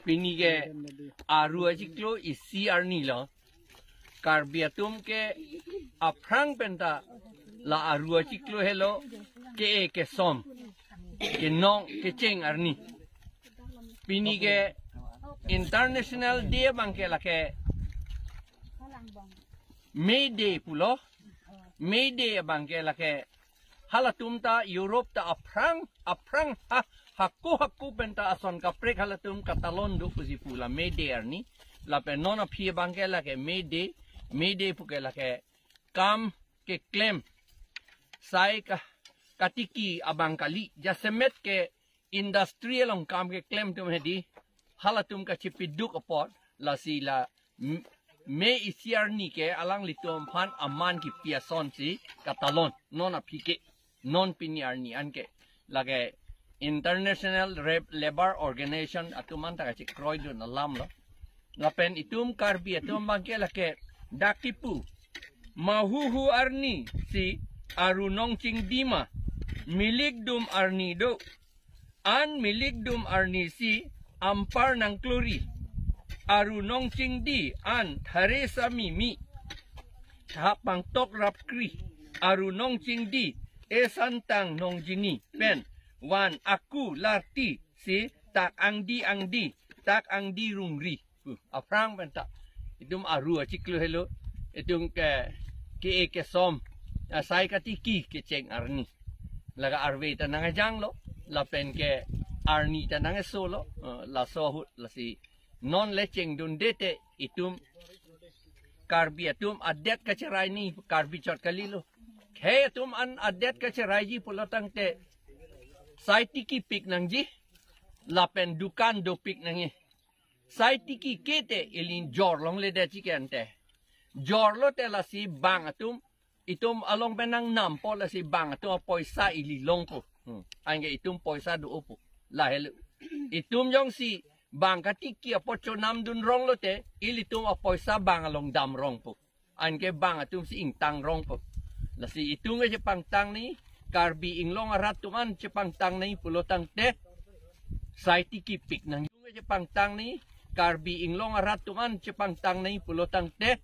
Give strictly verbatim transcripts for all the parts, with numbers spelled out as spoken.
Pini ke aru achiklo isi arni lo. Karbi atum ke aphrang penta la aru achiklo helo ke-e kesom kenong kecheng arni. Pini ke International Day abang ke lake May Day pulo. May Day abang ke lake halatum ta Europe ta aphrang aphrang ha haku haku penta ason kaprek halatum katalon do pusi pu la May Day arni. Lapen non aphi abang ke lake May Day, May Day pu ke lake kam keklem sai ka katiki abang kali, jasemet ke industry along kam keklem atum hedi halatum kachipiduk apot lasi la m- May isi arni ke alanglitum aphan aman kipi asonsi katalon non aphi ke non pini arni anke lake International Re- Labour Organization atum anta kachikroi dun alam lo. Lapen itum Karbi atum abang ke lake dak kipu mahuhu arni si aru nong chingdi ma, milik dum arni do, an milik dum arni si ampar nangklori, aru nong chingdi an thare sami mi, thap pangtok rap kri, aru nong chingdi esantang nong jini pen van aku larti si tak angdi angdi, tak angdi rungri. Uh, aphrang penta itum aru achiklo helo, itum ke ke-e kesom asai katiki kecheng arni. Laga arve ta nangejang lo, lapen ke arni ta nangeso lo, eh, laso ahut lasi non le chengdunde te itum Karbi atum adet kacherai ni Karbi chot kalilo. Khei atum an adet kacheraiji pulo tangte sai tiki pik nangji lapen dukan dopik nangji. Sai tiki ke te ili jor longle det chike ante. Jor lo te lasi bang atum, itum along pen nangnampo lasi bang atum apoisa ili longpo. Hmm. Anke itum poisa do-opo. Lahelo. Itum jongsi bang katiki apot chonamdun rong lote, ilitum apoisa bang along dam rongpo. Anke bang atum si ingtang rongpo. Lasi itum ke chepangtang nangji, Karbi Anglong arat atum an chepangtang nangji pulo tangte, sai tikipik nangji. Itum ke chepangtang nangji, Karbi Anglong arat atum an chepangtang nangji pulo tangte,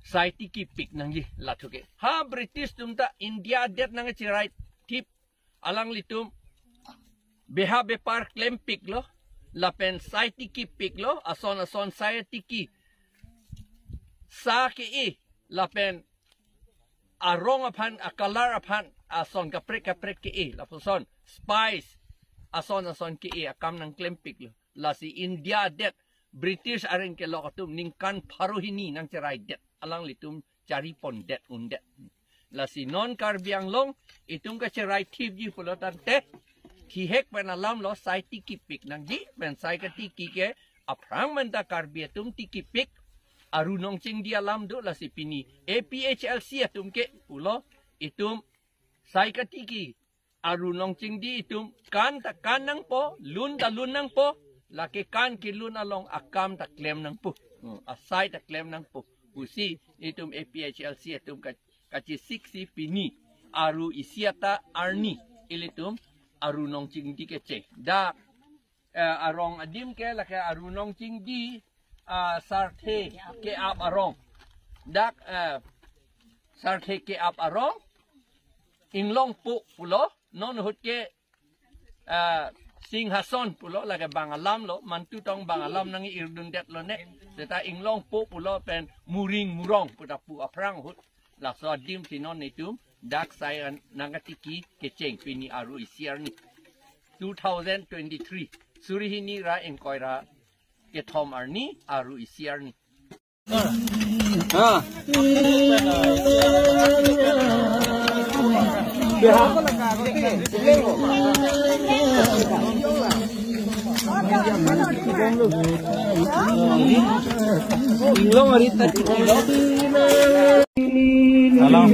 sai tikipik nangji, latum ke. Ha British atum ta India adet nangcherai thip, alanglitum beha bepar klempiklo, lapen sai tikipiklo, ason ason sai tiki, sa ke-e, lapen arong aphan, a-color aphan, ason kaprek kaprek ke-e, lapuson spice, ason ason ke-e akam nangklempiklo. Lasi India adet, British areng kelok atum ningkan pharo hini nangcheraidet, alanglitum charipondet undet. Lasi non Karbi Anglong, itum kacherai thipji pulo tangte, thihek pen alamlo, sai tikipik nangji, pen sai katiki ke aphrang menta Karbi atum tikipik, Aru Nongchingdi alam do. Lasi pini A P H L C atum ke pulo, itum sai katiki, Aru Nongchingdi itum kan ta kan nangpo, lun ta lun nangpo, lake kan kelun along akam ta klem nangpo. Hmm, asai ta klem nangpo. Pusi itum A P H L C atum ka-, kachesiksi pini Aru isi ata arni ilitum Aru Nongchingdi kecheng. Dak, eh, arong adim ke lake Aru Nongchingdi, ah, Sarthe ke-ap arong. Dak, eh, Sarthe ke-ap arong, Inglongpo pulo, non ahut ke, ah, Singhason pulo, lake bang alamlo, mantu tong bang alam nang-irdundetlo ne. Seta Inglongpo pulo pen Muring Murong pu ta pu aphrang ahut. Laso adim si non itum dak sai an nangkatiki kecheng pini Aru isi arni. Two thousand twenty-three. Suri hini ra ingkoi ra kethom arni, Aru isi arni. Alang,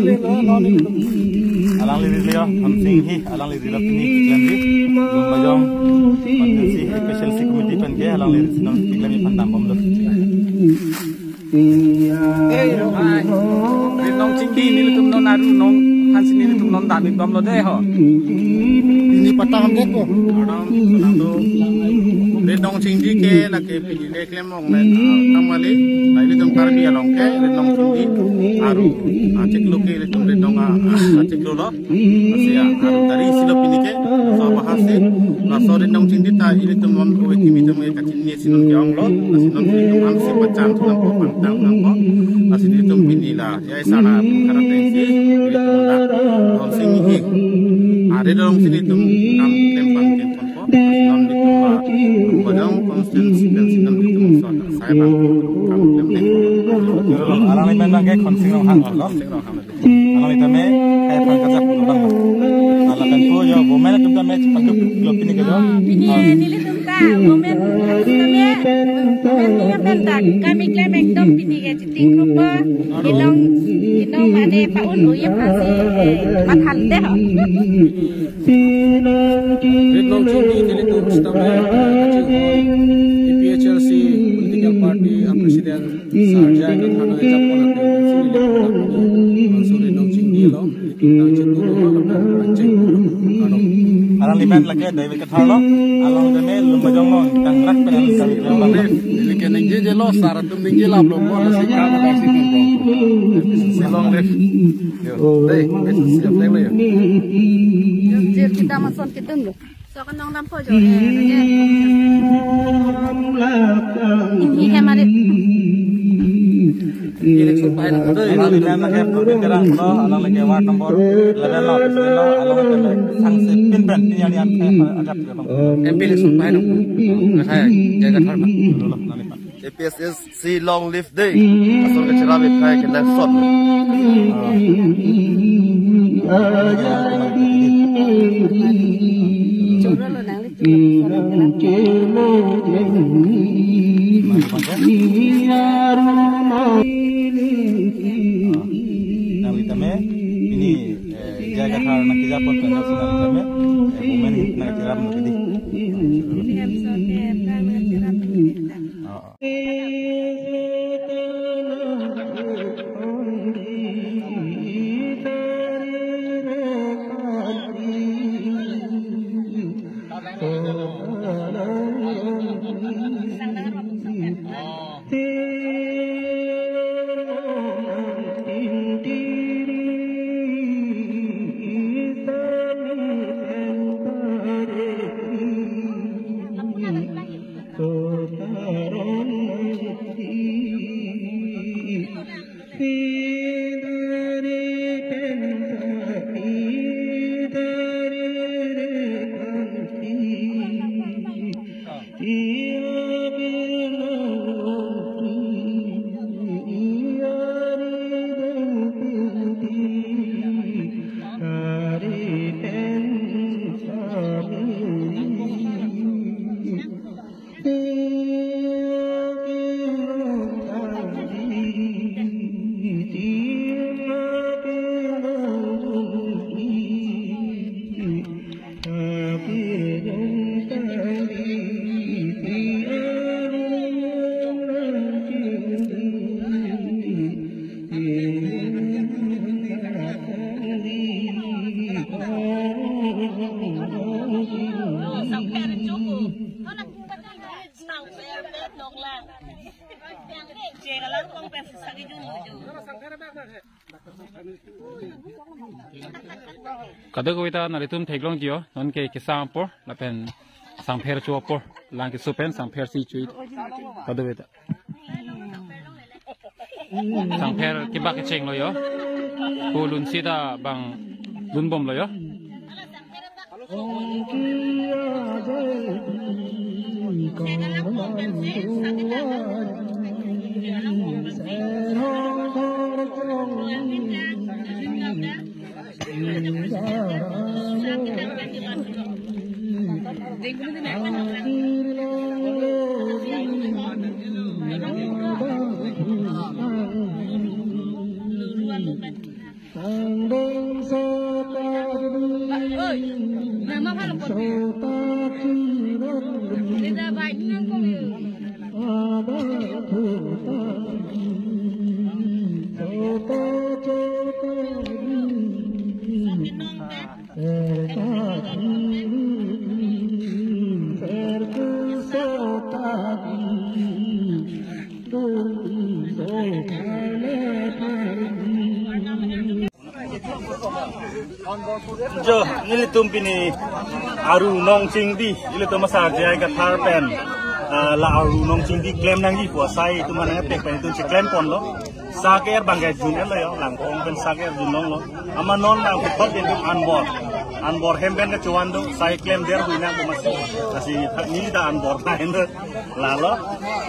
alang liri leo, Hansing hi, alang liri leo pini, keklem di, Lumbajong, Constituency, A P H L C committee pen ke, alang liri si non keklem aphan dambomlo. Rit Nongchingdi nelitum non Aru Nong, Hansing nelitum non dam-ik bomlo dei ho. Pini patang hamdet ko. Aru Nong, Aru Nong do, Rit Nongchingdi ke lake pini le klem ong le, ah, tangmali, la ilitum Karbi along ke, Rit Nongchingdi, Aru, ah, chiklo ke ilitum Rit Nong, ah, ah, chiklo lo. Lasi ya, Aru tari isi lo pini ke, so bahas si, laso Rit Nongchingdi ta ilitum non kove kimi atum ke kachinine si non ke-onglo, lasi non ilitum ham si pachan thu nangpo, pangtang nangpo, lasi ilitum pini la, ya isana pin karat si, ilitum la, Hansing hi, Aru Nongchingdi atum kam klem pangklem ponpo, lasi non ilitum la, Lumbajong constituency pen si non ilitum so, sai bang, kam klem klem. Alang lipen bang ke Hansing Ronghang lo. Hansing Ronghang. Alang tame, hai phan kajak pulo bang. Alang kan po yo, women atum tame, chepangkuk lo pini ke lo. Ah, pini nelitum ta, women atum tame, women atum tame ta, kami klem ekdom pini ke chiting kopo, inong, inong mane pa-un uye pasi, eh, mathal dei ho. Rit Nongchingdi nelitum sitame, eh, kachihon, A P H L C political party, ah, president, Sir J I Kathar nang ejapon ate, si nelitum ta pini, Rit Nongchingdi lo, nelitum ta chetu lo, nang ancheng lo, ano. Alang limen lake David Kathar lo, alang tame Lumbajong lo, tang rak pen alang kami lo. Long live, neli ke ningje je lo, sar atum ningje lap lo, mo lasi kam ada si tum lo. Si long live. Yo, dei, besi siap dei lo yo. Jir kita mason kita lo. So kan nong dampo jo, eh, lagi. Ini hem arit. Election pai nang, aduh, alang ini. Limen lake Purbi Terang lo, alang lake ward number eleven lo, eleven lo, alang lake sang se pin pen, pin yang yang kayak agak juga bang. M P election pai nang. Kasih jaga tharma. Dulu lah, nanti pak. A P H L C long live dei. Asor kacherap iphai kenangsot. Nang litame, pini, eh, jaga thar nang kejapon pen nang sinang litame, eh, women hit nang cherap nang kedi. Ini episode ke, Kadokave ta nanglitum theklongji ho, non ke kesang apor lapen sangpher cho apor, lang keso pen sangpher isi cho-i. Kadokave ta sangpher kebak kecheng lo ho. Ko lun sita bang lunbom lo ho. Jo, nelitum pini Aru Nongchingdi, ilitum asar J I Kathar pen, ah, la Aru Nongchingdi klem nangji pu asai itum aphan nangpek pen itum cheklem ponlo. Sa ke-er bang ke jun-et lo ho, langkong pen sa ke-er junlonglo. Amat non nangputhot itum anbor. Anbor hem pen kechovan do, sai klem der hui nang pu masi. Lasi neli ta anbor ta hen do. Lalo,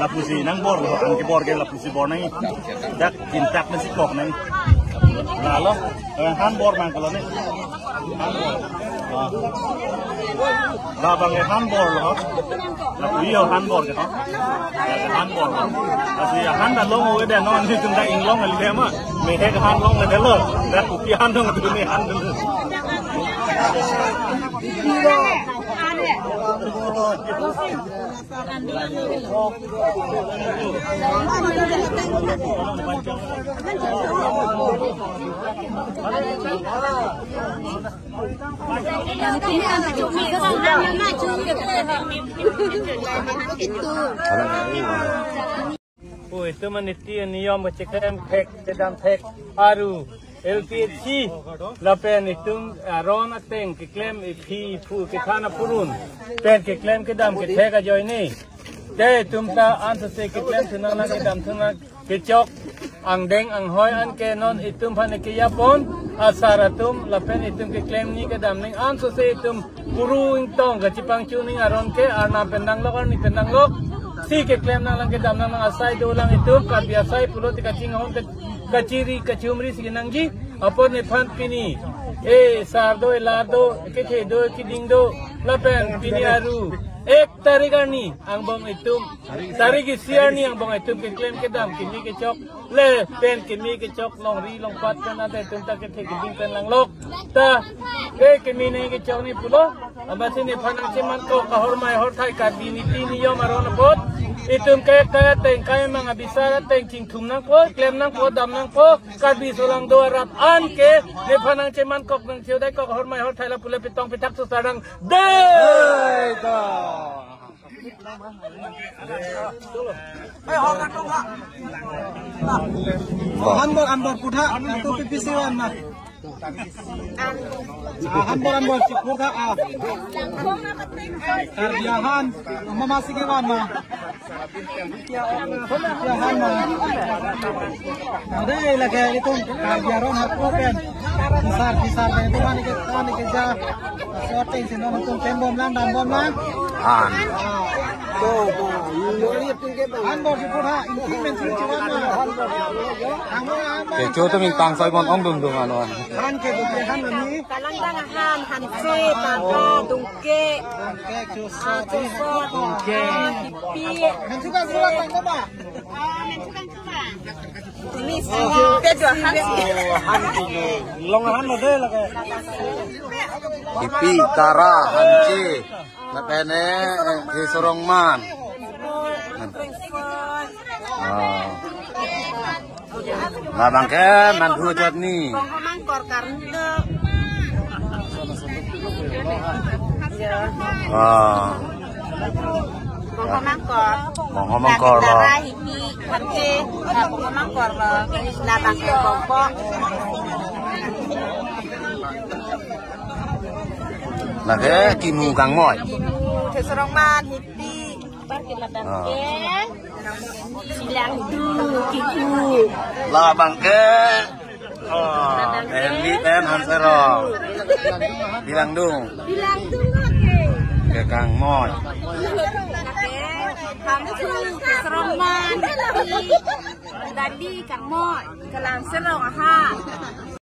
lapusi nangbor lo, an kebor ke lapusi bor nangji. Dak tintak nangsi kok nangji. Lalo, eh, han bor nang kalo ni. Han bor. Ah. Labang ke han bor lo. Lapu iyo han bor ke ho. Han bor lo. Lasi han ta long ove de non itum ta inglong le ma. Mehek han longle de lo. Dak kopi han dong tu ni han dong. Pu itum aniti aniyom kacheklem thek, kedam thek, Aru, L P H C, lapen itum aron ateng keklem iphi iphu kethan apurun pen keklem kedam kethek ajoine. Te itum ta ansose keklem thu nanglang, kedam thu nang kechok angdeng anghoi anke non itum aphan kejapon asar atum lapen itum keklem ni kedam ning ansose itum puru ingtong kachipangchu ning aron ke arnam pen danglok arni pen danglok si keklem nanglang kedam nanglang asai dolang itum Karbi asai pulote kachinghon ke kachiri kachumri si kenangji apor nephan pini e sar do e lar do kethe do keding do lapen pini Aru ek tarik arni angbong itum tarik isi arni angbong itum keklem kedam kimi kechok le pen kimi kechok longri longpat pen ante itum ta kethe keding pen langlok ta ke kimi nangkechok ni pulo. Amatsi nephan nangcheman kok kahormai horthai Karbi niti niyom aron apot itum ke kaya teng kaya mang abisar ateng chingthum nangpo, klem nangpo, dam nangpo, Karbi solang do arat anke nephan nangcheman kok nangcheudai kok hormai horthai lapu le pitong pithak susar nang de. Han bor, han bor putha, nangtum pipisi van ma. Ah, han bor, han bor, chipur tha, ah. Karbi ahan, mama si kevan ma. Ya, han ma. Ade, lake itum, Karbi aron hapko pen. Pisar, pisar, itum ani ke, ani ke ja. Shooting si non itum tem bom lang, dam bom lang. Han. Ah. Han bor si pura, ingki men si chiwan na. Kecho atum ingtang soi bon ongdung dung ano. Han ke bu han ni. Kalang dang han, hanse, tata, dungke. Dungke, choso, ah, choso, dungke. Hipi. Men suka suka tang ba? Ini saya, kita dua han sih. Oh, han ini. Long han lo deh lagi. Hipi, tara, hanse. Lapen eh, eh, Sorongman. Ah. Labang ke nanghu chutney. Bongho mangkor karndo. Ah. Bongho mangkor. Bongho mangkor lo. Tara, hipi, hanse, ah, bongho mangkor lo. Labang ke bongho. Lake kinu kangmoi. Kinu, Sorongman, hipi. Ah. Bilangdung, kiku. Labang ke. Oh, Eli pen Hanserong. Bilangdung. Bilangdung lake. Ke kangmoi. Lake, Hansu, Sorongman, hipi. Dandi kangmoi. Kalang Sorong aha.